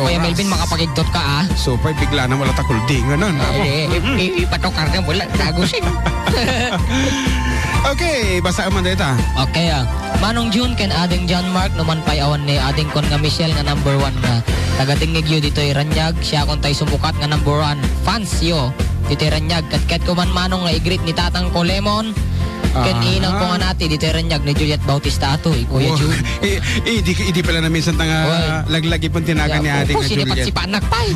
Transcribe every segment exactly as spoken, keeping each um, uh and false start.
Kuya Melvin, makapagigtot ka, ah. So, pa'y bigla na wala ta kuldingan, ano? Eh, eh, eh, eh, patukar na, wala, tagusin. Okay, basta man data. Okay, ah. Manong June ken Ading John Mark, numan pay awan ni Ading kon nga Michelle nga number one nga taga-dengngegyo ditoy Raniag, siakon tay sumukat nga number one fans yo ditoy Raniag. Ket, ket ko man, Manong, nga i-greet ni Tatang ko Lemon, ken Aha. inang ko nga nati, ditoy Raniag ni Juliet Bautista ato, eh, Kuya Wow. June. Eh, eh, di, di pala na minsan ta nga Oy. laglagi pon tinagan ni Yapo, Ading po, Juliet. Sinipat-sipanak pay.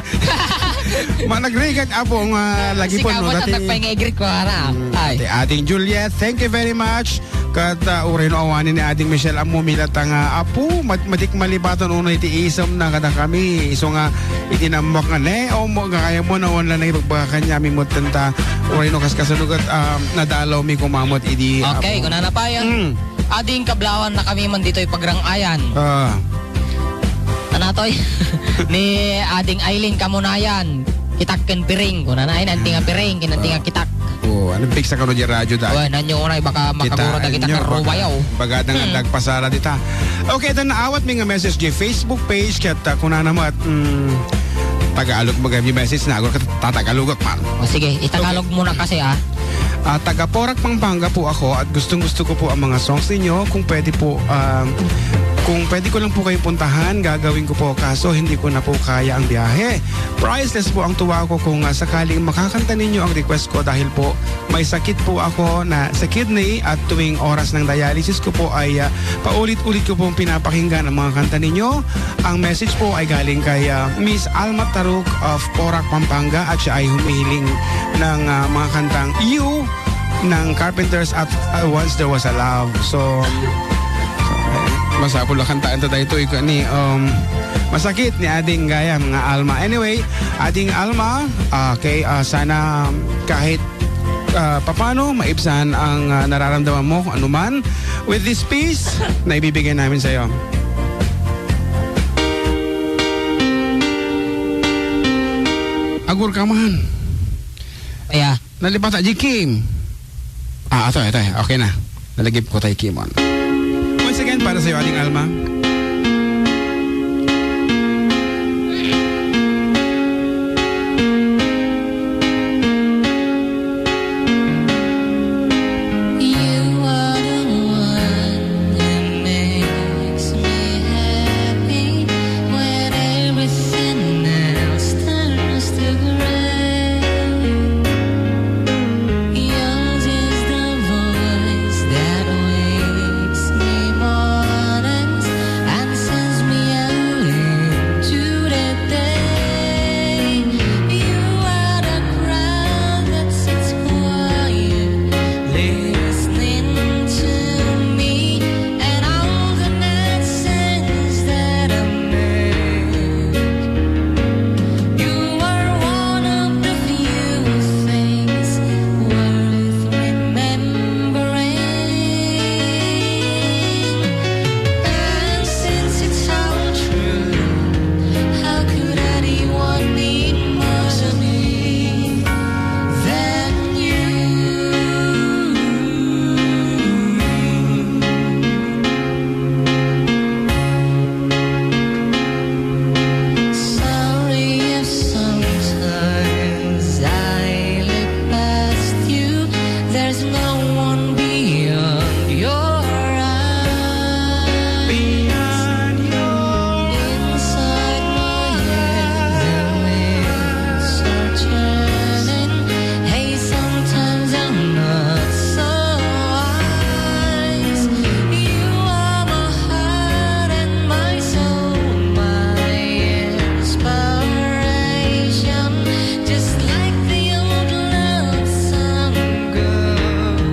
Managrigat, apo, nga lagi po, no, Sikawan dati, ang nagpahinga igrit ko, ara. Mm, Ay. dati Ading Juliet, thank you very much. Kat, ah, uray no awanen ni Ading Michelle, ammo mi latta nga, apo, mat-, matik malibatan uno iti isem na kada kami. Isu nga, iti nammak nga, ne, o mo, nga kaya mo, na wala na ipagbaga kanya, mi mo tenta. Uray no kaskasano kat, ah, nadalaw mi kumamot idi, Okay, apo. Kunana pay, ah. Mm. Ading kablawan na kami man ditoy Pagrangayan. Ah. Anatoy? Ni Ading Aileen Kamunayan. Kitak ken piring. Kunana, ay, nanti nga piring, kinanti nga Ah. kitak. Oh, anong piksa kano di radyo dahil? Oy, nanyo unay, baka makaguro da kita nyo, kan baga, rubayaw. Baga da nga Hmm. nagpasara dita. Okay, ita naawat mi nga message di Facebook page, ket, ah, kunana mo at, mm, Tagalog, baga mi message na, agor ka tatagalogak man. O, sige, itagalog Okay. mo na kasi, ah. Ah, taga Porac, Pampanga po ako at gustong-gusto ko po ang mga songs ninyo. Kung pwede po, ah, kung pwede ko lang po kayong puntahan, gagawin ko po. Kaso hindi ko na po kaya ang biyahe. Priceless po ang tuwa ko kung, ah, sakaling makakanta ninyo ang request ko dahil po may sakit po ako na sa kidney at tuwing oras ng dialysis ko po ay, ah, paulit-ulit ko pong pinapakinggan ang mga kanta ninyo. Ang message po ay galing kay, ah, Miss Alma Taruk of Porac, Pampanga, at siya ay humihiling ng, ah, mga kantang You ng Carpenters at, ah, Once There Was a Love. So, masapul a kantaan ta daytoy, ikaw ni, um, Masakit ni Ading Gayam nga Alma. Anyway, Ading Alma, ah, okay, ah, sana kahit, ah, papano maibsan ang, ah, nararamdaman mo, kung ano man. With this piece na ibibigay namin sa'yo. Agur ka man. Kaya. Nalipata di Kim. Ah, ato, ato, okay na. Nalagip ko tayo Kimon. Once again, para sa'yo, Ading Alma. You are the one that makes me happy when everything else turns to gray. Yours is the voice that wakes me mornings and sends me early into the day. You are the crowd that sits quiet, listening to me and all the nonsense that I make. You are one of the few things worth remembering. And since it's all true, how could anyone mean more to me than you? Sorry if sometimes I look past you. There's no one beyond your eyes. Beyond your Inside my head, the wheels are turning. Hey, sometimes I'm not so wise. You are my heart and my soul, my inspiration. Just like the old love song goes.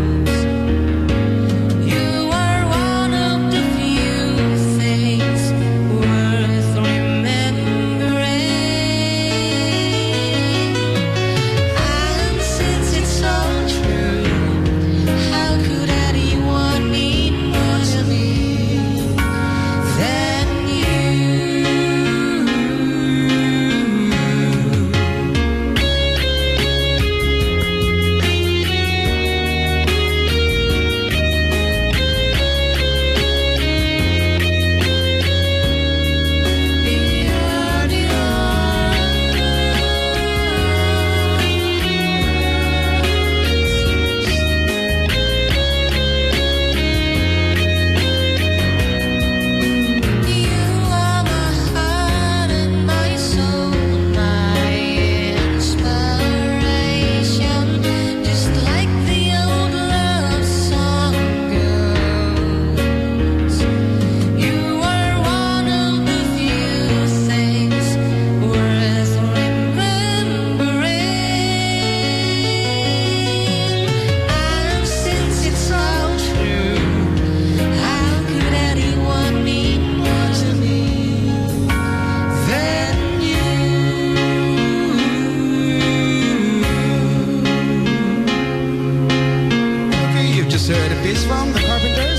Sir Edipis from the Carpenters.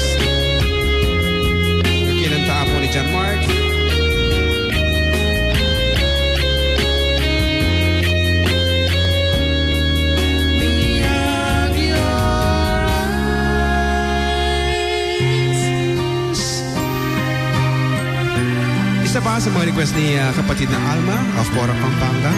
Kinanta po ni John Mark. Isa pa sa mga request ni, ah, kapatid na Alma of Porac, Pampanga.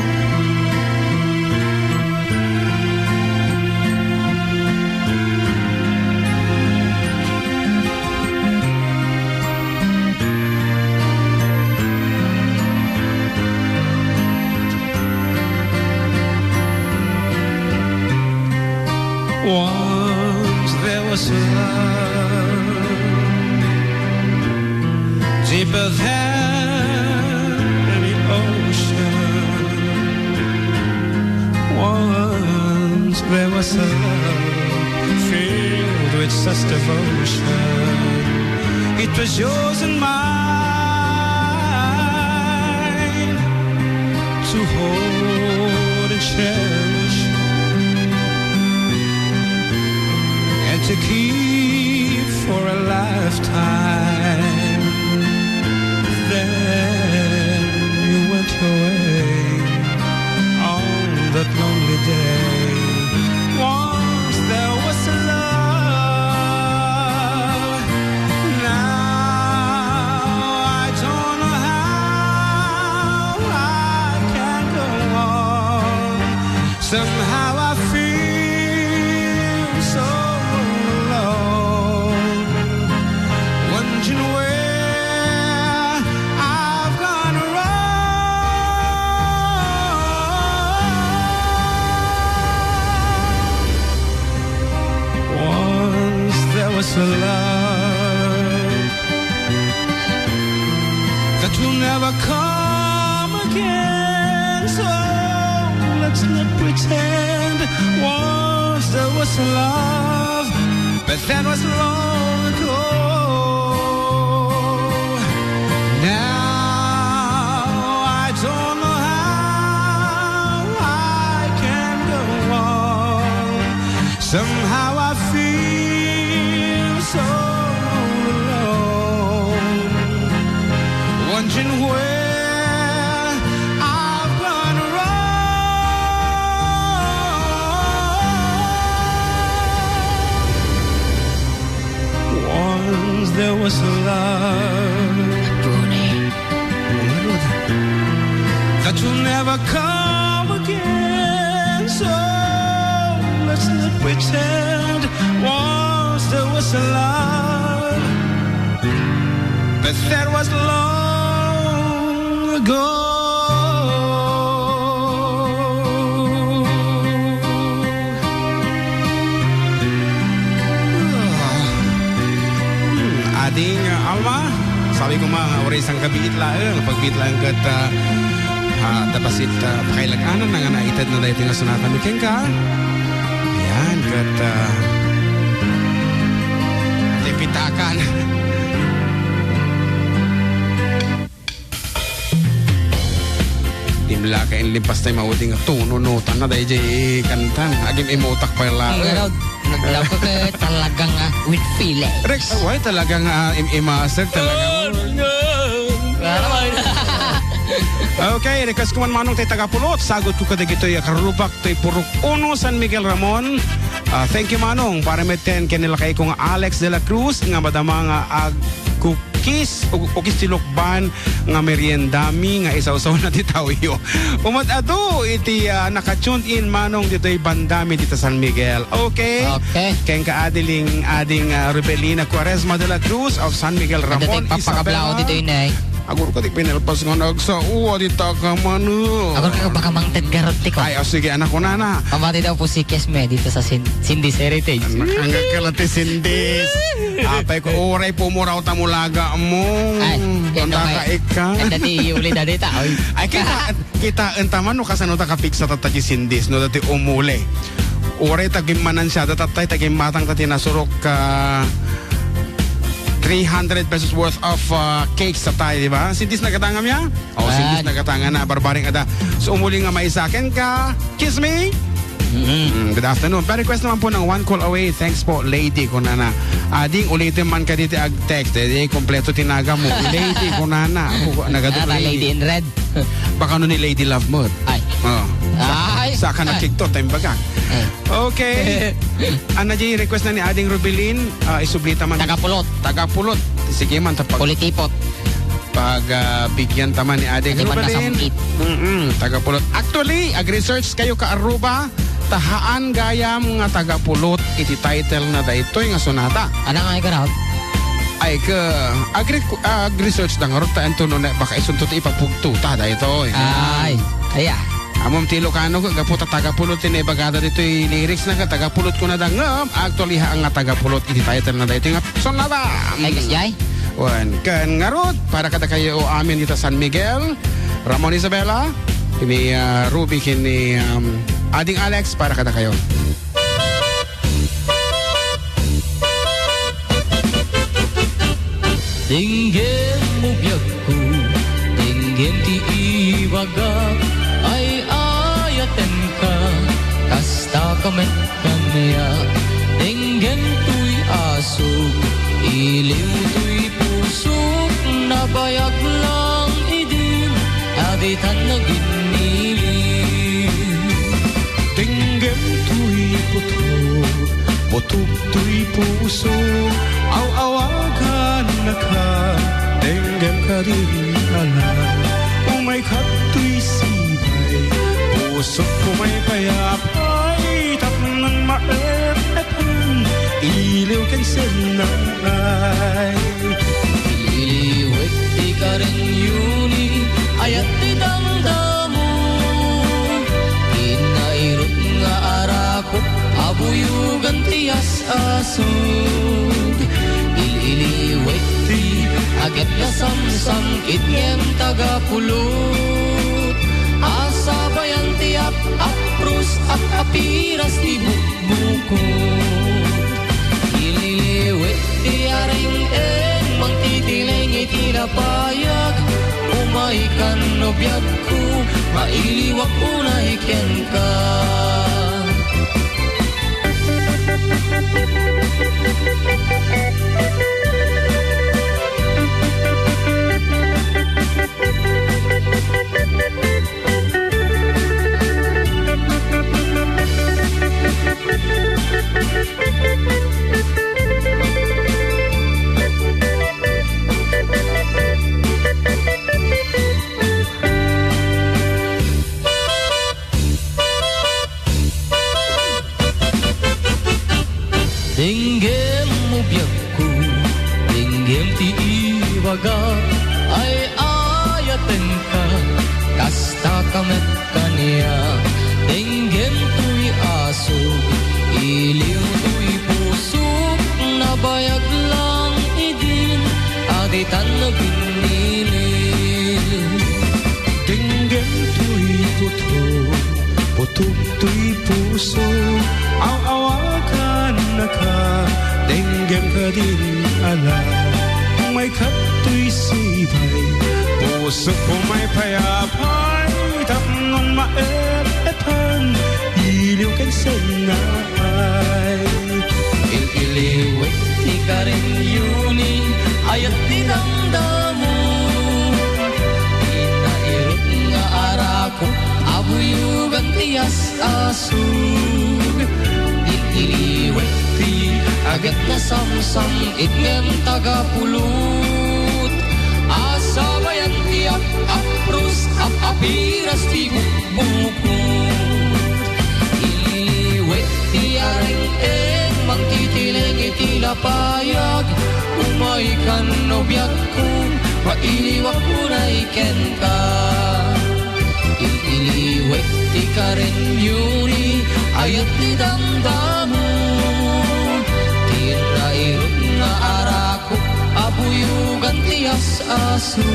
Once there was a love deeper than any ocean. Once there was a love filled with such devotion. It was yours and mine to hold and cherish and to keep for a lifetime. Then you went your way on that lonely day. Once there was a love. Now I don't know how I can go on. Somehow I feel so alone, wondering where I've gone wrong. Once there was a love that will never come again. So let's not pretend. Once there was a love, but that was long ago. Now I don't know how I can go on. Somehow I feel so alone, wondering where I've gone wrong. Once there was a love that will never come again. So let's not pretend. Once there was a love, but that was long ago. Hmm, ading, ah, Alma, sabi ko ma, uray sangkabiit laeng, pagbiit laeng ket, ah, ah, ta bassit, ah, pakailag-anan na nga naitedna daytoy nga sonata mi kenka. Yan, ket, ah, tipitakan. Dimlaka in limpas tayo mauding a tono, nota na dayjay kantan. Agim-imutak pay laeng. Ay, ano, naglako ka talagang, ah, with feeling. Rex, why talagang, ah, im-, imaster talaga? Ano ba yun? Okay, request ko man, Manong, tay taga Pulot. Sagot ko kadagitoy a karrubak, tay Purok Uno, San Miguel Ramon. Ah, thank you, Manong. Para metten ken ni lakay kong Alex de la Cruz nga madama nga ag-, kukis, u-, ukis ti lukban nga meriendami nga isawsaw na ti tawyo. Umad-adu iti, ah, naka-tune in, Manong, ditoy bandami dita San Miguel. Okay? Okay. Ken ka adiling, ading, ah, Rebelina Cuaresma de la Cruz of San Miguel Ramon, Isabela. Ditoy papakablao ditoy, Nay. Agurko ti pinalpas nga nagsao, adita ka man. Agurko baka mangted garot ti ko. Ay, o sige, anak ko, nana. Pamati daw po si Kesme dito sa Sin-, Cindy's Heritage. Anak, ang akala ti Cindy's. Apay ko, uray pumuraw ta mulaga mo. Ay, yan daw, ka. Anda ti uli dadi ta, oy. Ay, kita, kita, entaman no kasano ta kapigsa ta ti Cindy's, no, dati umuli. Uray ta gimmanan siya, datay ta gimmatang ta ti nasurok ka three hundred pesos worth of, uh, cakes sa tayo, di ba? Cindy's nagatangam ya? Oh, Cindy's nagatanga na, barbaring ada. So, umuli nga maisaken ka, kiss me? Mm. Mm, good afternoon. Pa-request naman po ng One Call Away. Thanks po, Lady, kunana. Ading, ulitin man ka diti ag-text. Eh, di kompleto ti naga mo. Lady, kunana. Ako, nagadu Ara, Lady. Lady in Red. Baka no ni Lady Love mo. Ay. Oh. Ay. Sa, sa ka nakikto, time baga. Ay. Okay. Ana, Jay, request na ni Ading Rubilin. Ah, isublita man. Tagapulot. Tagapulot. Sige man, tapag- Kulitipot. Pag, ah, bigyan ta man ni Ading Adi man Rubilin. Nasangkit. Mm-mm, tagapulot. Actually, ag-research kayo ka Aruba, ta haan gayam nga tagapulot iti title na daytoy nga sonata. Ana nga igarab? Ay, ka, agri-, ag-research da ngarud ta ento no ne, baka isunto ti ipapugto ta daytoy. Ay, aya. Ammom ti Ilocano, gapu ta tagapulot ti naibagada ditoy lyrics na ka, tagapulot ko na da ngem, actually, haan nga tagapulot iti title na daytoy nga sonata. Ay, kasjay? Wen, ken ngarud, para kadakayo amin dita San Miguel, Ramon Isabela, ni, ah, Ruby ken ni, um, Ading Alex, para kadakayo. Denggem mo biagko, denggem ti ibagak, ay-ayatenka, kasta ka met kaniak. Denggem toy asuk, iliw toy pusok, nabayag lang idin, a ditan naginnilim. Denggem toy putok, putok toy pusok, aw-awagannaka, denggem kadin ala. Umay kadtoy sibay, pusok ko may payapay, tapno maep-epan, iliw ken sennay. Iliwek ti karenyo ni ayat ti damdamo, kinairut nga arakop a buyogan ti as-asog. Ililiwek ti aget nga samsam, itngem tagapulot. Asabayan ti ap-, aprus, ap-, apiras ti bu-, bukod. Ililiwek ti areng-eng, mangtitileng iti lapayag. Umaykan no biagko, mailiwak unay kenka. Denggem mo biagko, denggem ti ibagak, ay-ayatenka, kasta ka met kaniak. Denggem toy asuk, iliw toy pusok, nabayag lang idin, a ditan naginnilim. Denggem toy putok, putok toy pusok, aw-awagannaka, denggem kadin ala. Umay kadtoy sibay, pusok ko may payapay, tapno maep-epan, iliw ken sennay. Il-iliwek ti karenyo ni ayat ti damdamo. Inairut nga arakop a buyogan ti as-asug. Il-iliwek ti aget nga samsam, itngem tagapulot. Asabayan ti ap-, aprus, ap-, apiras ti bu-, bukod. Iliwek ti areng-eng, mangtitileng iti lapayag. Umaykan no biagko, mailiwak unay kenka. Il-iliwek ti karenyo ni ayat ti damdamo. Ti nairut nga arak- ko a buyogan ti as-aso.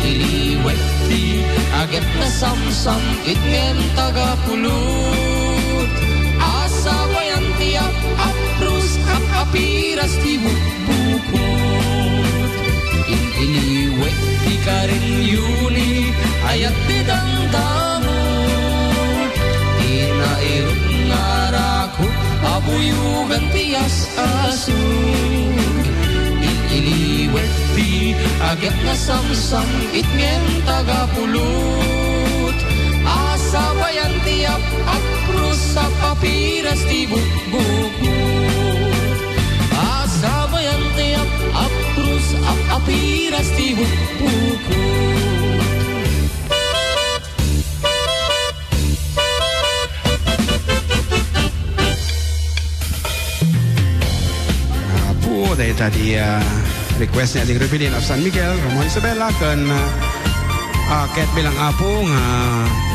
Iliwek ti aget nga samsam, itngem tagapulot. Asabayan ti ap-, aprus, ap-, apiras ti bukbukot. Iliwek ti karenyo ni ayat ti damdamo. Ti Buyogan ti as-asug, il-iliwet ti agyat nga samsam-it ngem tagapulot. Asabayan ti ap-, aprus, ap-, apiras ti bukbukot. Asabayan ti ap-, aprus, ap-, apiras ti bukbukot. Apo, dayta di, ah, request ni Ading Rubilin of San Miguel, Ramon Isabela, ken, ah, ah, ket bilang apo nga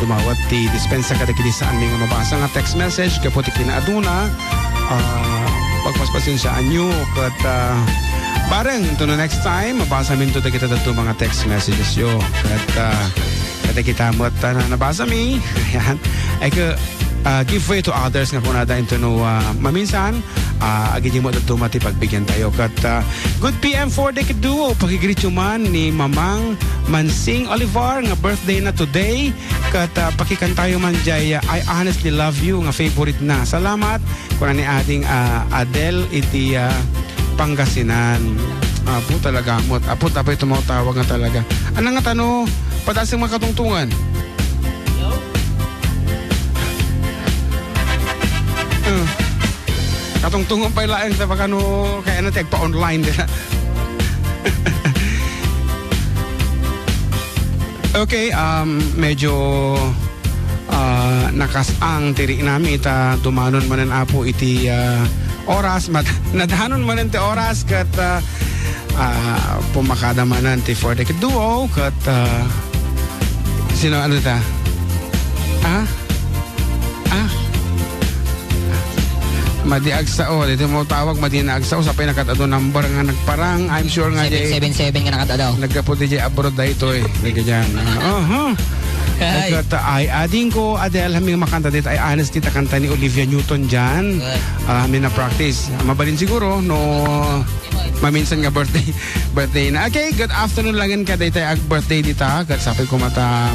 dumawat ti dispensa kadagiti saanmi nga mabasa nga text message gapu ti kinaaduna, ah, pagpaspasensiaanyo ket, ah, bareng into the next time, mabasaminto dagiti dadduma nga text messagesyo. Ket, ah, Kadagita met, ah, na nabasami. Ayan. Ay, ka, ah, give way to others nga kunada into no, ah, maminsan, ah, agidiyo met dadduma ti pagbigiantayo. Ket, ah, good P M for the duo. Pakigreetyo man ni Mamang Mansing Olivar nga birthday na today. Ket, ah, pakikantayo man jay, ah, I Honestly Love You nga favorite na. Salamat. Kuna ni Ading, ah, Adel iti, ah, Pangasinan. Apo talaga, amot. Apo, tapay tumawtawag nga talaga. Ano nga tano, padaseng makatungtungan? Uh, katungtungan pa laeng sa pagano, kaya na tagpa-online dira. Okay, um, medyo ah, nakas-ang ti riknami ta dumanon manen, Apo, iti, ah, oras. Mat-, nadanon manen ti oras ket, ah, ah, pumakada manen ti For the Kid Duo ket, ah, sino, ano ta? Ah? Ah? Madi agsao, dito mo tawag, madi na agsao, sapay nakatado number nga nagparang. I'm sure nga, jay, seven seven seven nga nakatado. Naggapu di jay abroad daytoy. Nagkadyan. Ah, aha. Ay. Nagkata-, ay, ading ko, Adel, kami makanta dito. Ay, honestly, ta kanta ni Olivia Newton dyan. Good. Ah, kami na practice. Mabalin siguro, no, maminsan nga birthday, birthday na. Okay, good afternoon lang ka dayta ag birthday dita. Ket sapay ko mata,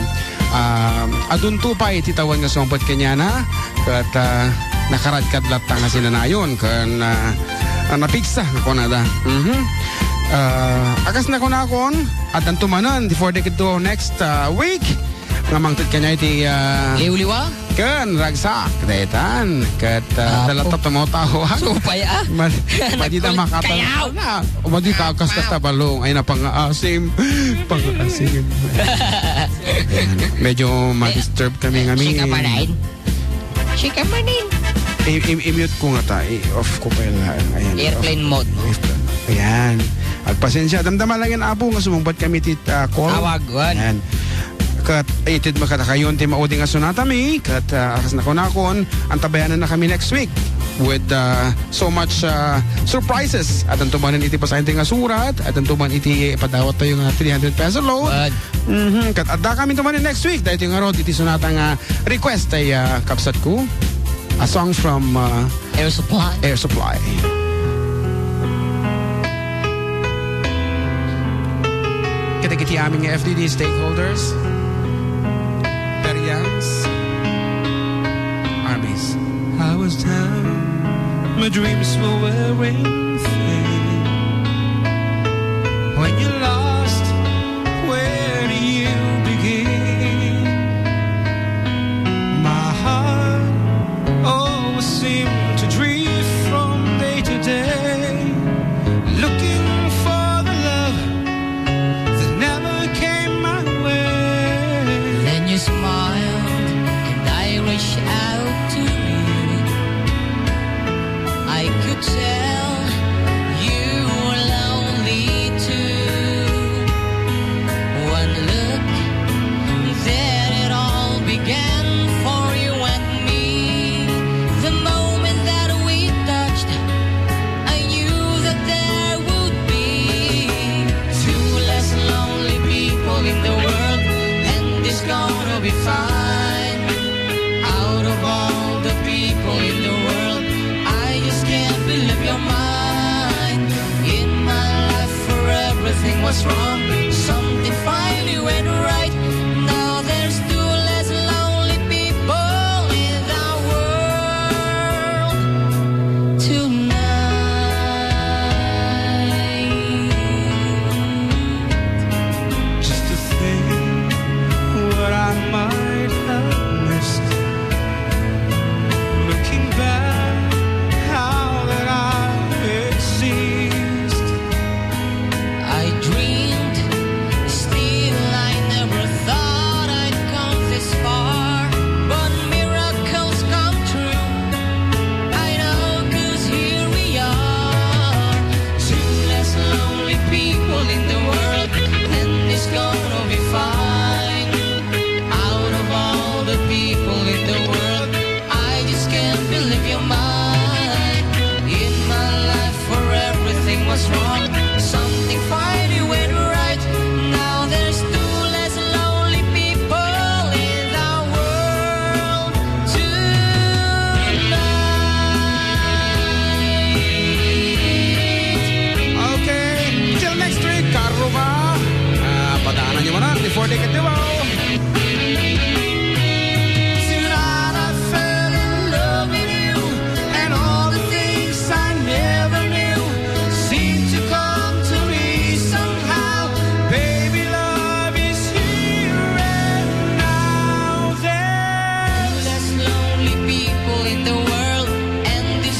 ah, adunto pay ti tawen nga sumangpet kaniana. Ket, ah, nakaradkad latta nga sinanayon. Ken, ah, ah, napigsa, kunada. Mhm. Ah, akas na kunakon, addanto manen, before the kidto next, ah, week. Nga mangted kaniay ti, ah, liwliwa? Ken ragsak, daytan. Ket, ah, apo, dalatta tumatawa. Supay, ah. Mad-, madi ta makatalaw. Nagkulit kayaw. Na, madi ta kas-, kasta balong. Ay, napangaasim. Pangaasim. Ayan. Medyo ma-disturb kami nga mi. Sika pa rin. Sika pa rin. I-, i-, i-mute ko nga ta. I-off ko pa lang. Ayan. Airplane mode. Airplane. Ayan. Agpasensya. Damdama lang yan, Apo, nga sumungbat kami ti, ah, call. Tawag, wan. Ayan. Ket, eh, itedmi kadakayon ti maudi nga sonatami, ket, ah, akas nakunakon, antabayanan na kami next week with, ah, so much, ah, surprises. Addanto manen iti pasayen ti nga surat, addanto man iti ipadawat tayo nga three hundred peso load. Wan. Mhm, ket adda kami to manen next week. Daytoy ngarud iti sonata nga request ay, ah, kabsat ko. A song from, ah, Air Supply. Air Supply. Kadagiti amin nga F D D stakeholders, Perians, Armies. I was down, my dreams were wearing thin. When you lost, where do you begin? My heart always seemed to drift from day to day, looking for the love that never came my way. Then you smiled, and I reached out to you. I could tell you were lonely too. One look, then it all began for you and me. The moment that we touched, I knew that there would be two less lonely people in the world, and it's gonna be fine. Out of all the people in the world, I just can't believe you're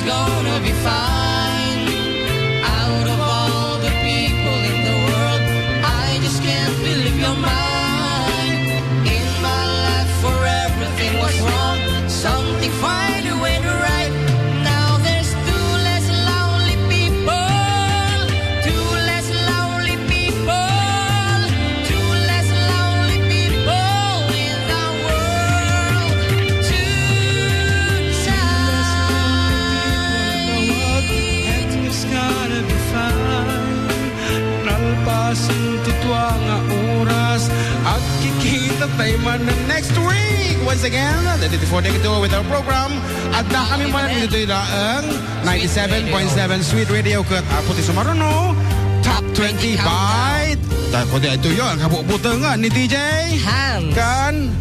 Gonna be fine. Out of all the people in the world, I just can't believe you're mine. In my life, for everything was wrong, something finally went right. Now there's two less lonely people, two less lonely people, two less lonely people in the world. Two less lonely people in the world, and it's gonna be fine. Nalpasen ti tua nga oras, agkikita tayo man next week. Once again, the twenty-four Decade with our program. Adda kami man dito laeng ninety-seven point seven Sweet Radio ket apo ti sumaruno, Top twenty by. Tako di ito yun, kabubutangan ni D J Hans. Kan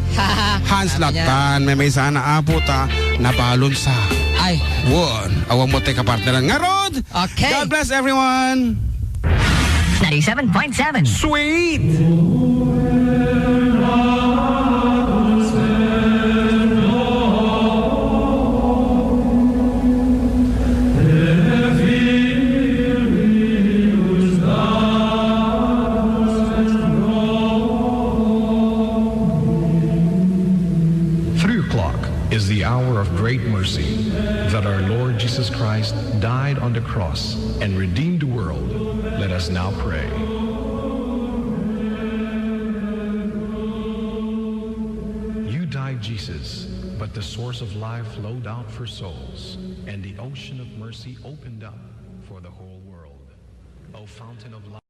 Hans Lattan, may may sana apo ta nabalon sa. Ay. Won, awan mo te kapartneran. Ngarod, Okay. God bless everyone. Ninety-seven point seven. Sweet. Three o'clock is the hour of great mercy, that our Lord Jesus Christ died on the cross and redeemed the world. Let us now pray. You died, Jesus, but the source of life flowed out for souls, and the ocean of mercy opened up for the whole world. O fountain of life.